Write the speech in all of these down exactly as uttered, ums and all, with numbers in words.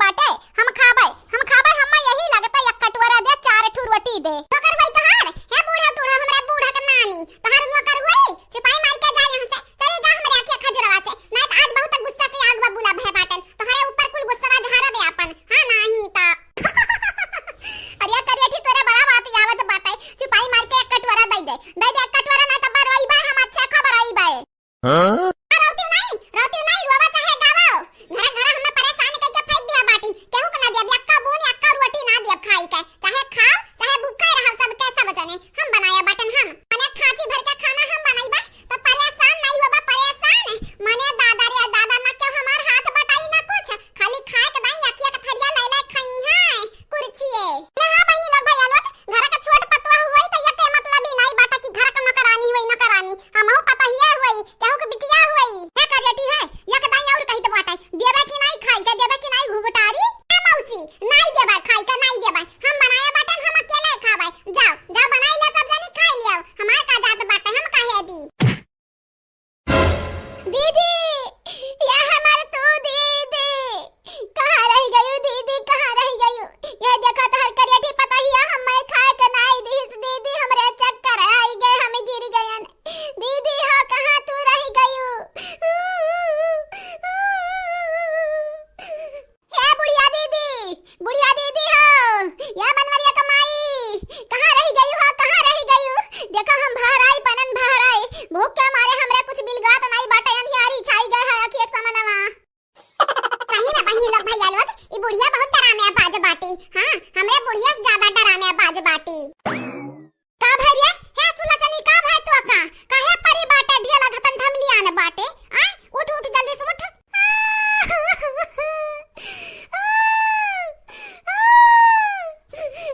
बाटे, हम खाबे, हम खाबे, हम्मा यही लगता एक कटोरा दे, चार ठू रोटी दे। नौकर होई तोहार? हे बूढ़ा टूढ़ा, हमरे बूढ़ा के नानी, तोहार नौकर होई? चुपाई मार के जा यहाँ से, चली जा हमरे आँखिया खजुरवा से, नाहीं त आज बहुत गुस्सा से आग बबूला भय बाटन, तोहरे ऊपर कुल गुस्सा झारबे आपन, हाँ नाहीं त। अरे करियठी तोरे बड़ा बात आवत बाटे, चुपाई मार के एक कटोरा दे दे, दे दे एक कटोरा, नाहीं त बरवाई बा हम, अच्छा खबर आई बा। हाँ? रोतिउ नाहीं, रोतिउ नाहीं, रोवा चाहे गावा। घरा घरा हमें परेशान कइके फेंक दिया बाटिन। केहू के ना दिया, यक्का बून, यक्का रोटी ना दिया खाई के। चाहे खाओ, चाहे भूखे रहो, सबके सब जने। हम बनाया बाटन हम। मने खांची भर के खाना हम बनाइबा, तो परेशान नाहीं होबा, परेशान। मने दादा रे दादा, ना केहू हमार हाथ बटाई ना कुछ। खाली खाए के दाई अखिया के थरिया ले ले खाई है। कुर्चिए। ना हाँ बहिनी लोग भैया लोग, घर के छोट पतोह हुई त यके मतलब ही नाई बाटा कि घर के नौकरानी हुई, नौकरानी। हमहू पतोहिया हुई, केहू के बिटिया हुई। हे करियठी है, यक दाई और कही त बाटे, देबे कि नाई खाई के, देबे कि नाई घुघटारी? ए मौसी, नाई देबे खाई के, नाई देबे। हम बनाए बाटन, हम अकेले खाबे। जाओ, जाओ बनाई ले सब जनी खाई लियो। हमार का जात बाटे, हम काहे दी? दीदी, या हमार तू दीदी, कहाँ रहि गयू दीदी, कहाँ रहि गयू? ये देखा तोहर करियठी पतोहिया हम्मे खाए के नाई दिहिस दीदी, हमरे चक्कर आई गए, हम गिर गयन। दीदी हो, कहाँ तू रहि गयू? ए बुढ़िया दीदी, बुढ़िया दीदी हो, या बनवरिया क माई, कहाँ रहि गयू हो, कहाँ रहि गयू? देखो हम बहराई बनन बहराई, भूख के मारे हमरा कुछ बिलगात नाई बाटे, अंधियारी छाई गए है अखिया के समनवा। सही में बहिनी लोग भैया लोग, ई बुढ़िया बहुत डरामे बाज बाटी। हाँ, हमरे बुढ़िया से ज्यादा डरामे बाज बाटी। का भई रे? हे सुलचनी, का भई तो का? काहे परी बाटे, ढिया लागतन धमलियान बाटे? आय, उठ, उठ, जल्दी से उठ।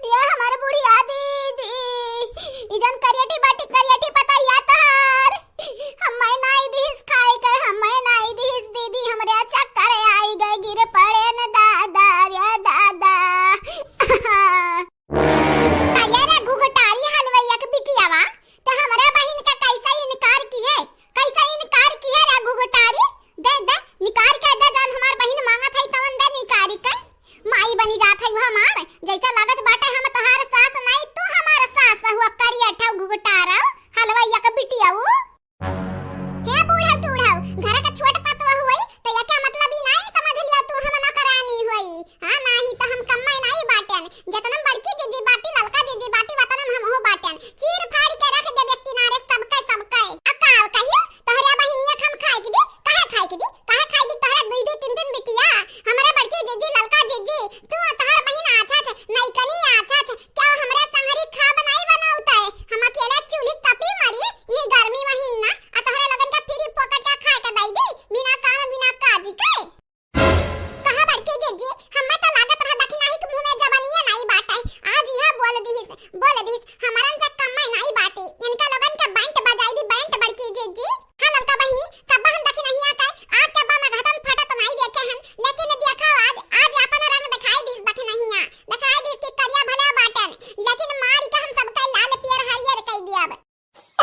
ये हमार बुढ़िया दीदी, ई जन करियठी बाटी, करियठी पतोहिया तोहार। हम्मे नाई दिहिस खाए के, हम्मे नाई दिहिस दीदी, हमरे चक्कर आई गए, गिर पड़े न दादा रे दादा। अरे रे घुघटारी हलवैया के बिटियावा, त हमरे बहिन का कैसे इनकार किहे, कैसे इनकार किहे रे घुघटारी? दे, दे, निकार के दे, जौन हमार बहिन मांगत है तवन दे निकारी के। माई बनी जात है हमार, जैसे लागत बाटे हम तोहार सास नाई, तू हमार सास हुआ, करिया ठौ घुघटारौ, हलवैया के बिटियाऊ। हे बूढ़ा टूढ़ा, घर के छोट पतोह हुई, तो एके मतलब ई नाई समझ लिया तू हम नौकरानी हुई। हाँ, नाहीं तो हम कम्मे नाई बाटेन। जतनम बड़की जीजी बाटी, ललका जीजी बाटी, वतनम हमहू बाटेन। चीर फाड़ के रख देबे किनारे सबके, सबके। आ का कहियो, तोहरे बहिनिया के हम खाइक दी? काहे खाइक दी? काहे खाइक दी तोहरे दुई दुई तीन तीन बिटिया? हमरे बड़की जीजी, ललका जीजी, तू तोहर बहिन आछा छ, नैकनी आछा छ, क्या हमरे संहरी खाब नाई बनाउते? हम अकेले चूल्ही तपी मरी, ई गर्मी महीना, आ तोहरे लोगन के फ्री फोकट के खाए के दई दी, बिना काम, बिना काजी के। कहा बड़की जीजी, हम्मे तो लागत रहा दखिनाही के मुँह में जवानिये नाई बाटे। आज इहे बोल दिहिस, बोल दिहिस, हमरन से कम्मे नाई बाटे। इनका लोगन के बैंड बजाई दी, बैंड बड़की जीजी। हाँ ललका बहिनी, कब्बा हम दखिनहिया के आँख के बाम घतन फटत नाई देखे हन, लेकिन देखा आज, आज आपन रंग देखाई दिस दखिनहिया, देखाई दिस कि करिया भले बाटेन, लेकिन मार के हम सबके लाल पियर हरियर कई दियब।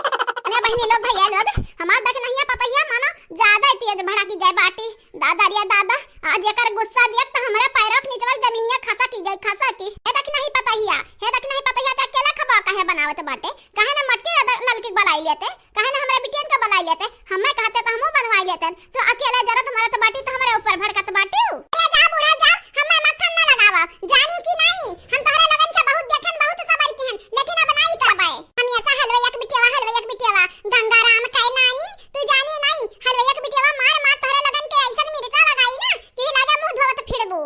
अरे बहिनी लोग, भैया लोग, हमार दखिनहिया पतोहिया मानो ज्यादा तेज भड़की गए बाटी। दादा रे दादा, आज एकर गुस्सा देख त हमरे पैरों के निचवा जमीनिया खसकी गई, खसकी। हे दखिनही पतोहिया, हे दखिनही पतोहिया, ते अकेला खबा काहे बनावत बाटे? काहे ना मटकी ललकी के बलाई लेते? काहे ना हमरा बिटियन का बलाई लेते? हम्मे कहते त हमहू बनवाई लेते। तो अकेला जरत मरत बाटी त हमरे ऊपर भड़कत बाटी। अरे जा बूढ़ा जा, हम्मे मक्खन ना लगावा। जानी कि नाई, हम तोहरे लोगन के बहुत देखन, बहुत सबर किहन, लेकिन अब नाई करबे। हमेशा हलवे एक बिटियावा, हलवे एक बिटियावा। गंगाराम के नानी, तू जानी नाई, हलवे एक बिटियावा मार मार तोहरे लोगन के ऐसन मिर्चा लगाई ना कि लागे मुंह धोवत फिरबू।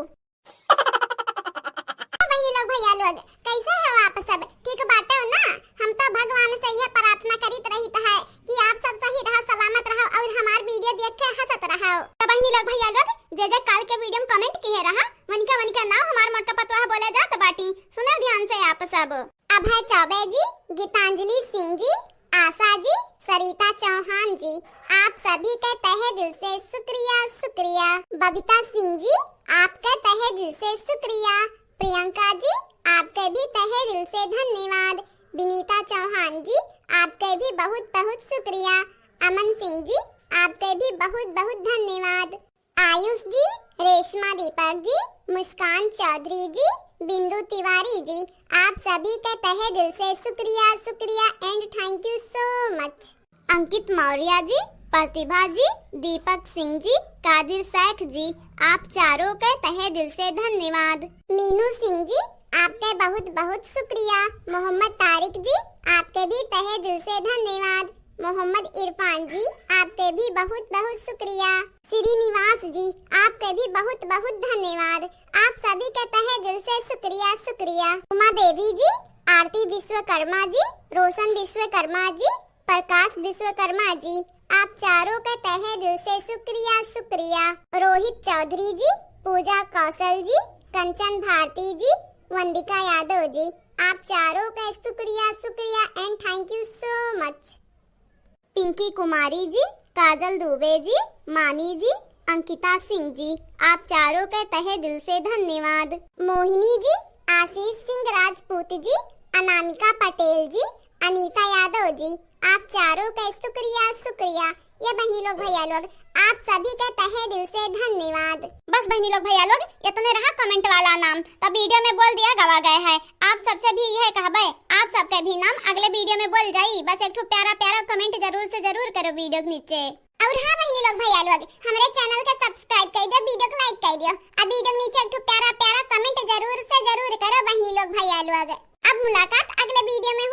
बहिनी लोग, भैया लोग, कैसे हो आप सब? ठीक बाटे हो ना? हम तो भगवान से यह प्रार्थना करीत रहित है कि आप सब सही रहो, सलामत रहो और हमार video देख के हंसत रहो। तो बहिनी लोग, भैया लोग, जे जे काल के video में comment किहे रहा, वनिका वनिका नाम हमार मोटका पतोह बोले जात बाटी। सुनो ध्यान से आप सब। अभय चौबे जी, गीतांजलि सिंह जी, आशा जी, सरिता चौहान जी, आप सभी के तहे दिल से शुक्रिया, शुक्रिया। बबीता सिंह जी, आपके तहे दिल से शुक्रिया। प्रियंका जी, आपके भी तहे दिल से धन्यवाद। विनीता चौहान जी, आपके भी बहुत बहुत शुक्रिया। अमन सिंह जी, आपके भी बहुत बहुत धन्यवाद। आयुष जी, रेशमा दीपक जी, मुस्कान चौधरी जी, बिंदु तिवारी जी, आप सभी के तहे दिल से शुक्रिया, शुक्रिया and thank you so much। अंकित मौर्य जी, प्रतिभा जी, दीपक सिंह जी, कादिर शेख जी, आप चारों के तहे दिल से धन्यवाद। मीनू सिंह जी, आपके बहुत बहुत शुक्रिया। मोहम्मद तारिक जी, आपके भी तहे दिल से धन्यवाद। मोहम्मद इरफान जी, आपके भी बहुत बहुत शुक्रिया। श्रीनिवास जी, आपके भी बहुत बहुत धन्यवाद। आप सभी के तहे दिल से शुक्रिया, शुक्रिया। उमा देवी जी, आरती विश्वकर्मा जी, रोशन विश्वकर्मा जी, प्रकाश विश्वकर्मा जी, आप चारों के तहे दिल से शुक्रिया, शुक्रिया। रोहित चौधरी जी, पूजा कौशल जी, कंचन भारती जी, वंदिका यादव जी, आप चारों के शुक्रिया, शुक्रिया and thank you so much। पिंकी कुमारी जी, काजल दुबे जी, मानी जी, अंकिता सिंह जी, आप चारों के तहे दिल से धन्यवाद। मोहिनी जी, आशीष सिंह राजपूत जी, अनामिका पटेल जी, अनीता यादव जी, आप चारों के शुक्रिया, शुक्रिया। ये बहनी लोग, भैया लोग, आप सभी के तहे दिल से धन्यवाद। बस बहनी लोग, भैया लोग, इतने रहा comment वाला नाम, तब video में बोल दिया गवा गए है। आप सबसे भी यह कहबे, आप सबके भी नाम अगले video में बोल जाई। बस एक ठो प्यारा प्यारा comment जरूर से जरूर करो video के नीचे। और हाँ बहनी लोग, भैया लोग, हमरे channel के subscribe कर दियो, video को like कर दियो, और video के नीचे एक ठो प्यारा प्यारा comment जरूर से जरूर करो बहनी लोग, भैया लोग। अब मुलाकात अगले video में।